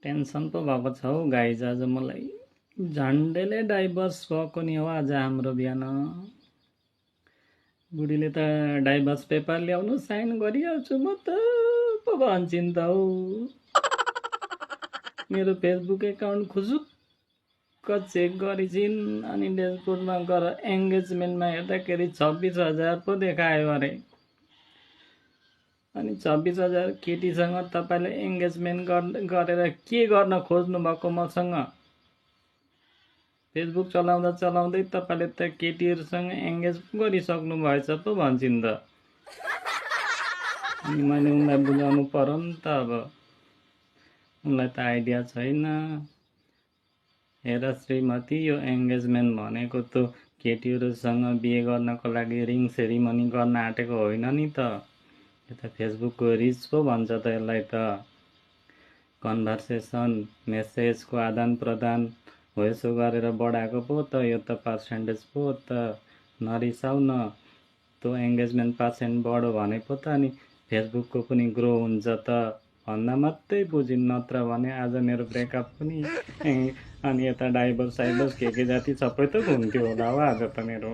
Tension पो भएको छ हौ गाइज। आज मलाई झन्डेले डाइभर्स भएको नि हो आज हाम्रो बिहान। बुढीले त डाइभर्स पेपर ल्याउनु साइन गरिहाल्छु म त पो भन्छन् त हौ। मेरो फेसबुक एकाउन्ट खुजुक्क चेक गरिछिन् अनि डेसबोर्डमा गएर एङ्गेजमेन्टमा हेर्दाखेरि 26,000 पो देखायो अरे। अनि 26,000 केटीसँग तपाईँले एङ्गेजमेन्ट गरेर के गर्न खोज्नु भएको मसँग? फेसबुक चलाउँदा चलाउँदै तपाईँले त केटीहरूसँग एङ्गेज गरिसक्नु भएछ पो भन्छन् त। अनि मैले उनलाई बुझाउनु पर्यो नि त। अब उनलाई त आइडिया छैन। हेर श्रीमती, यो एङ्गेजमेन्ट भनेको त केटीहरूसँग बिहे गर्नको लागि रिङ सेरिमनी गर्न आँटेको होइन नि त। यो त फेसबुकको रिच पो भन्छ त यसलाई त। कन्भर्सेसन मेसेजको आदान प्रदान हो यसो गरेर बढाएको पो त। यो त पर्सेन्टेज पो त। नरिसाउ न। त्यो एङ्गेजमेन्ट पर्सेन्ट बढो भने पो त अनि फेसबुकको पनि ग्रो हुन्छ त भन्दा मात्रै बुझिन्। नत्र भने आज मेरो ब्रेकअप पनि अनि यता डाइभर्स के जाति सबै त घुम्थ्यो होला हो आज त मेरो।